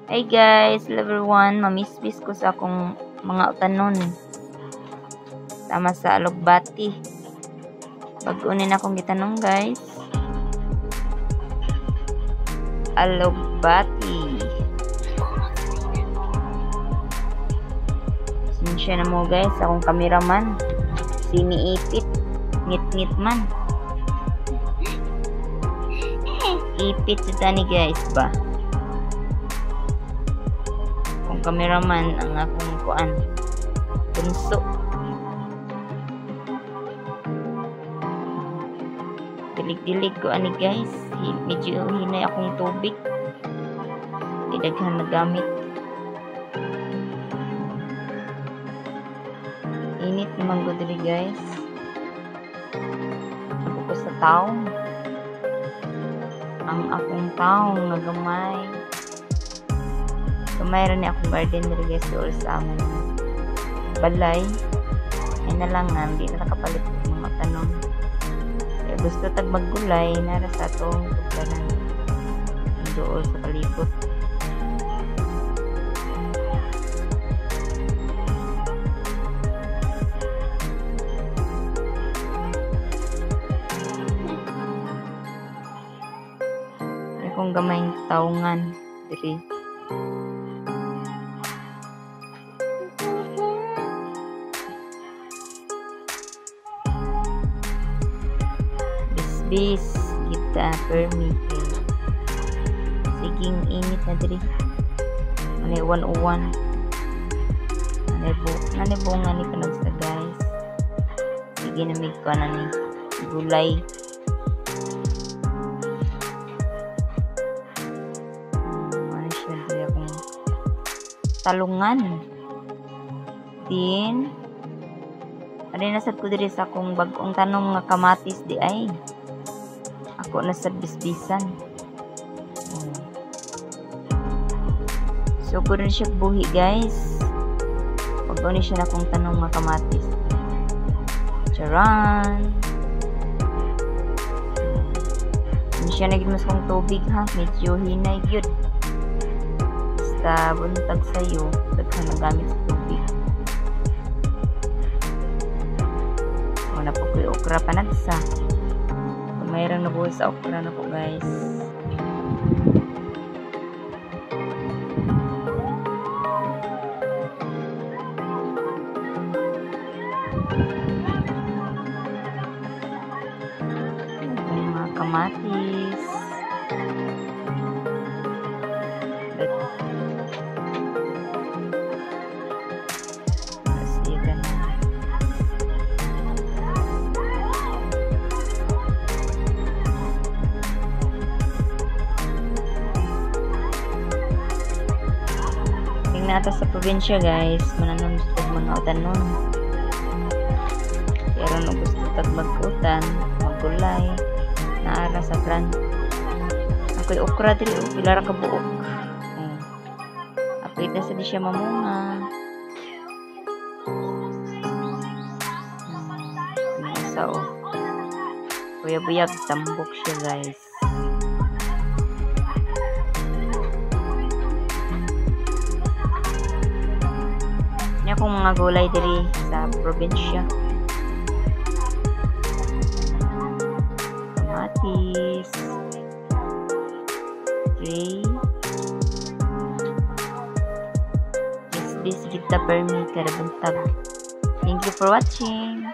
Hey guys, hello everyone. Mamisbis ko sa akong mga utanon. Tama sa alugbati. Bag-o ni akong gitanong, guys. Alugbati. Sinsya na mo guys, akong cameraman. Siniipit. Ngit-ngit man. Ipit sa tani guys ba? Akong cameraman ang akong kuan. Bunso. Dilig-dilig ko ani guys. Medyo hinay akong tubig. Daghan na gamit. Init naman ko dili guys. Ako ko sa taong. Ang akong taong nga gamay. Gamay ra ni akong garden diri guys dool sa among balay. Ay na lang nga hindi na nakapalit og mga tanom. Kaya gusto tag maggulay nara sa atong tugdanan dool sa palibot. Akong gamayng taungan diri. Bisbis kita permi kay siging init na diri. Manay uwan-uwan. Manay bunga ni panagsa guys. Sige na mig ko na ni gulay. Talungan din ari nasad ko diri sa akong bag-ong tanom nga kamatis di ay ako nasad bisbisan. So gud na siya buhi guys. Bag-o ni siya na akong tanom nga kamatis. Charan. Hindi siya naging mas kong tubig ha, medyo hinay gyud. Basta buntag sayo, daghan na gamit sa tubig. Wala po ko'y okra panagsa. Mayroong nabuhay sa okra na po guys. Yung mga kamatis. Tingnan sa probinsya guys, mananom sa mga utanon. Pero no gusto tag mag-utan, maggulay, naara sa plan. Ako'y okra diri, pila ra ka buok. Apit na sa di siya mamunga. Sa oh. Buyab-buyab tambok siya guys. Niya akong mga gulay diri sa probinsya. Kamatis. Okay. Bisbis kita permi kada buntag. Thank you for watching.